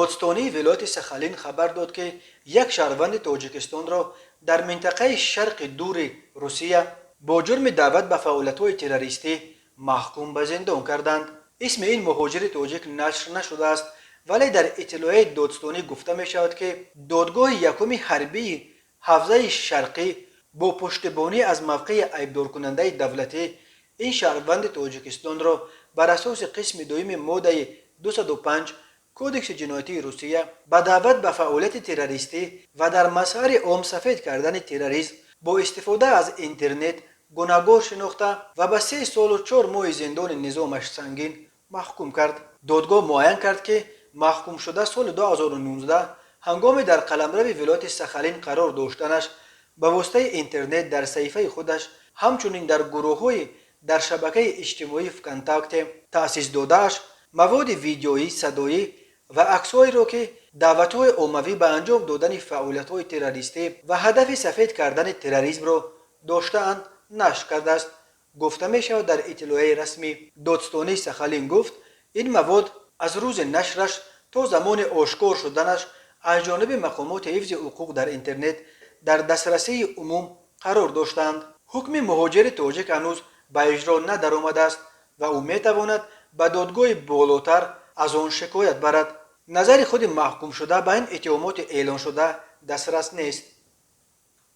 Додстонии вилояти Сахалин хабар дод, ки як шаҳрванди Тоҷикистонро дар минтақаи Шарқи Дури Русия бо ҷурми даъват ба фаъолиятҳои террористӣ маҳкум ба зиндон карданд. Исми ин муҳоҷири тоҷик нашр нашудааст, вале дар иттилоияи додстонӣ гуфта мешавад, ки додгоҳи якуми ҳарбии ҳавзаи шарқӣ бо пуштибонӣ аз мавқеи айбдоркунандаи давлатӣ ин шаҳрванди Тоҷикистонро бар асоси қисми дуюми моддаи 205 Кодекси ҷиноятии Русия ба даъват ба фаъолияти террористӣ ва дар мазҳари ом сафед кардани терроризм бо истифода аз интернет гунаҳгор шинохта ва ба 3 солу 4 моҳи зиндони низомаш сангин маҳкум кард. Додгоҳ муайян кард, ки маҳкумшуда соли 2019 ҳангоми дар қаламрави вилояти Сахалин қарор доштанаш ба воситаи интернет дар саҳифаи худаш, ҳамчунин дар гурӯҳҳои дар шабакаи иҷтимоии ВКонтакте таъсис додааш, маводи видеоӣ, садоӣ ва аксҳоеро, ки даъватҳои оммавӣ ба анҷом додани фаъолиятҳои террористӣ ва ҳадафи сафед кардани терроризмро доштаанд, нашр кардааст, гуфта мешавад дар иттилоияи расмӣ. Додстонии Сахалин гуфт, ин мавод аз рӯзи нашраш то замони ошкор шуданаш аз ҷониби мақомоти ҳифзи ҳуқуқ дар интернет дар дастрасии умум қарор доштанд. Ҳукми муҳоҷири тоҷик ҳанӯз ба иҷро надаромадааст ва ӯ метавонад ба додгоҳи болотар аз он шикоят барад. Назари худи маҳкумшуда ба ин иттиҳомоти эълоншуда дастрас нест.